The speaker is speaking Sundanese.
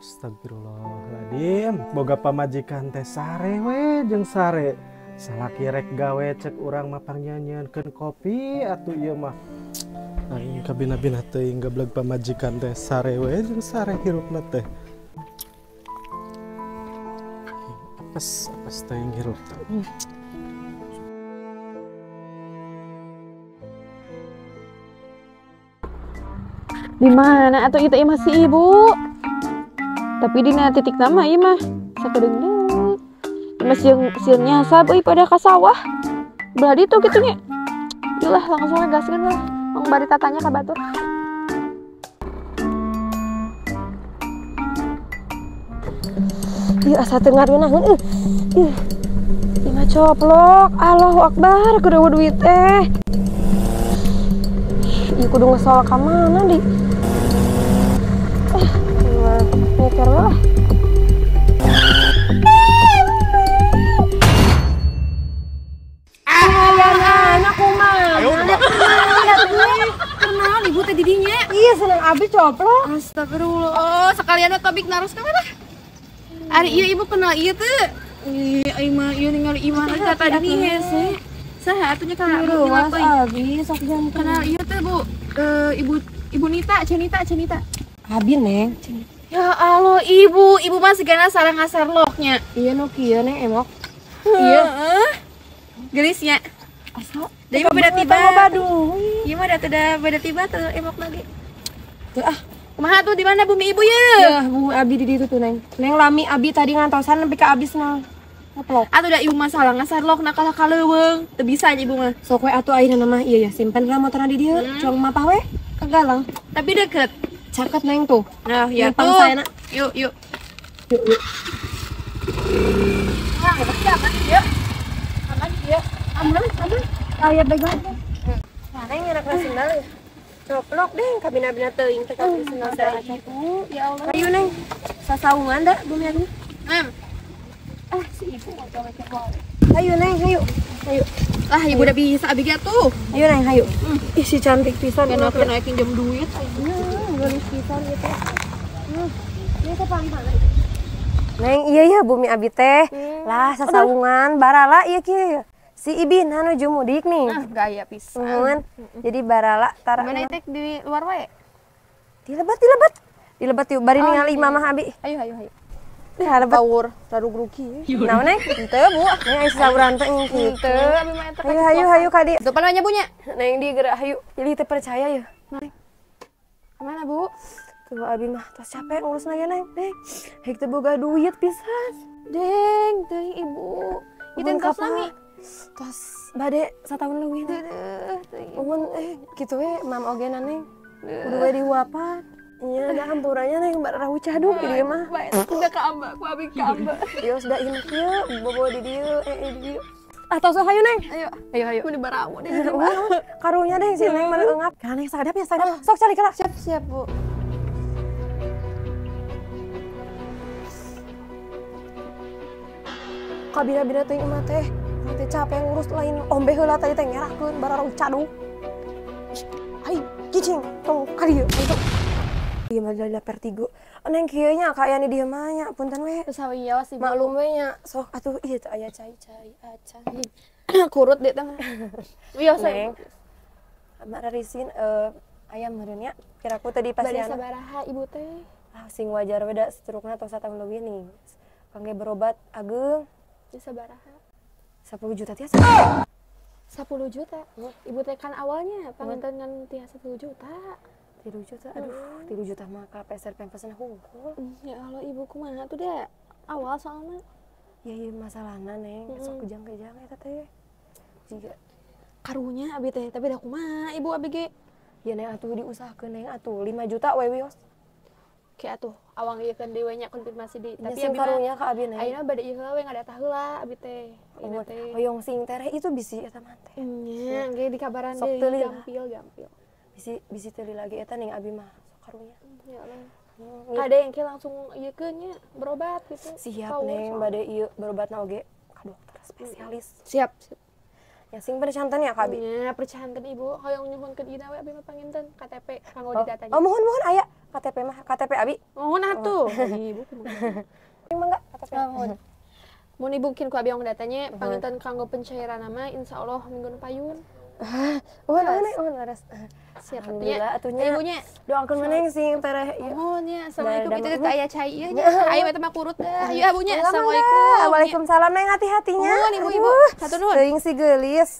Astagfirullahaladzim. Boga pamajikan teh sare we jeung sare. Salaki rek gawe cek urang mah pangnyanyeunkeun kopi atuh ieu mah. Aing kabina-bina teuing gableg pamajikan teh sare we jeung sare hirupna teh. Apes apes teuing hirup teh. Di mana atuh ieu teh imah si ibu? Tapi dina titik nama ieu mah sakedeung deui. Imah sieun nyasab euy pada ka sawah. Belah ditu kitu nya. Yeuh lah langsung we gaskeun lah. Mang bari tatanya ka batur. Ieu asa teu ngarunaheun euy. Ih. Imah coplok. Allahu akbar kudu duit teh. Ieu kudu ngesol ka mana di? Mikir lah. Anak kumaha? Kenal ibu teh didinya. Iya seneng abi coplok. Astagfirullah. Sekalian topik narus ka mana? Ari ieu ibu kenal ieu teu? Ih, imah ieu ningali imah teh tadi nih hese. Saha atuh nya ka abi sok jangan kenal ieu teh Bu. Ibu Nita, Cenita, Cenita. Abi neng. Ya Allah, ibu, ibu mah segana sarang ngasarloknya. Iya nu kieu neng emok. Iya. Gelisnya. Asa. Da ieu mah beda tiba. Ieu mah da beda tiba tuh emok lagi. Tuh ah. Kumaha tuh di mana bumi ibu ye? Ya, bumi abi di ditu tuh neng. Neng lami abi tadi ngantosan nepi ka abisna. Ngeplok. Atuh da ibu mah salah ngasarlok na kalah ka leuweung. Teu bisa ibu mah. Sok we atuh ayeuna mah ieu ya simpen lah motorna di dieu. Cong mapah we ka galang. Tapi deket. Caket neng tuh. Nah, ya tuh. Yuk, yuk. Yuk, yuk. Nah, aman ya. Aman ya. Aman, aman. Aya begang. Nah, neng ngerak sendal. Coplok deh, kabina-bina teuing teh kabina sendal saja. Ya Allah. Ayo neng. Sasaungan da bumi aku. Ah, si ibu ngocok-ngocok. Ayo neng, ayo. Ayo. Ah, ibu udah bisa abi ge tuh. Ayo neng, ayo. Ih, si cantik pisan. Kenapa naikin jam duit? Geulis pisan gitu. Ini teh pampan. Neng, iya ya bumi abi teh. Lah sasaungan barala ieu kieu. Si Ibin nuju mudik nih. Ah, gaya pisan. Jadi barala tara. Mana teh di luar wae? Dilebat, dilebat. Dilebat yuk bari ningali imah abi. Ayo, ayo, ayo. Dilebat. Power, rugi. Naon neng? Henteu, Bu. Neng aya sauran teh kitu. Henteu, abi mah eta. Hayu, hayu, hayu ka dieu. Depan nanya bunya. Neng di gerak hayu. Jadi teu percaya ya. Neng. Kemana, Bu? Tuh abi mah tos capek ngurus nanya neng. Neng, hek teu boga duit pisan. Deng, teuing ibu. Itu tos lami. Tos bade sataun leuwih teh. Mun kitu we mam oge na neng. Kudu we dihuapan. Nya da hampuranya neng bararahu caduk di dieu mah. Bae udah ka amba, ku abi ka amba. Ieu sudah ieu kieu bobo di dieu di dieu. Ah tos hayu neng. Ayo, ayo, ayo. Mun barawu di dieu. Karunya deh si neng mah eungap. Ka neng sadap ya sadap. Sok cari kala. Siap, siap, Bu. Kabina-bina teuing imah teh. Teh capek ngurus lain ombe heula tadi teh ngerakeun bararahu caduk. Hai, cicing tong ka dieu itu. Ieu mah lila vertigo. Neng kieu nya kaayaan di dieu mah nya punten we. Sawios ibu. Maklum we nya. Sok atuh ieu teh aya cai-cai acan. Kurut deh teh. Wios neng. Mak rarisin ayam meureun nya. Kira ku tadi pasian. Bade sabaraha ibu teh? Ah sing wajar we da strukna tos satahun leuwih nih. Kangge berobat ageung. Sabaraha? 10 juta tiasa. 10 juta? Ibu teh kan awalnya panginten ngan tiasa 10 juta. 3 juta, aduh, 3 juta mah ka peser pempesen hungkul. Ya Allah, ibu kumaha tuh deh awal soalnya. Ya iya masalahna neng, sok kejang-kejang eta teh. Jiga karunya abi teh, tapi dah kumaha ibu abi ge. Ya neng atuh diusahakeun neng atuh 5 juta we wios. Oke atuh, awang ieu kan dewe nya konfirmasi di. Tapi abi karunya ka abi neng. Ayeuna bade ieu heula we ngadata heula abi teh. Ayeuna teh. Hoyong sing tereh itu bisi eta mah teh. Nya, ge dikabaran deui gampil gampil. Bisi bisi teu lagi eta ning abi mah sok karunya. Ya Allah. Kade yang ke langsung ieu keun nya berobat gitu. Siap neng bade ieu berobatna oge ka dokter spesialis. Siap, siap. Ya sing percanten ya ka abi. Nya percanten Ibu, hoyong nyuhunkeun ieu we abi mah panginten KTP kanggo di datanya. Oh, muhun muhun aya KTP mah, KTP abi. Muhun atuh. Ibu kumaha. Mangga KTP. Muhun. Mun Ibu kin ku abi yang datanya panginten kanggo pencairan nama insyaallah minggu payun. Uhun uhun uhun leres. Siap atuh nya. Alhamdulillah atuh nya. Ibunya Doakeun maneh sing tereh ieu. Mohon ya, assalamualaikum. Dadah, Itu dadah. teh aya cai ieu nya. Ayo eta mah kurut dah. Ayo abunya, Mangga, mangga. assalamualaikum. Waalaikumsalam Neng, hati-hatinya. Nuhun, Ibu-ibu. Aduh, Satu nuhun. Teuing si geulis.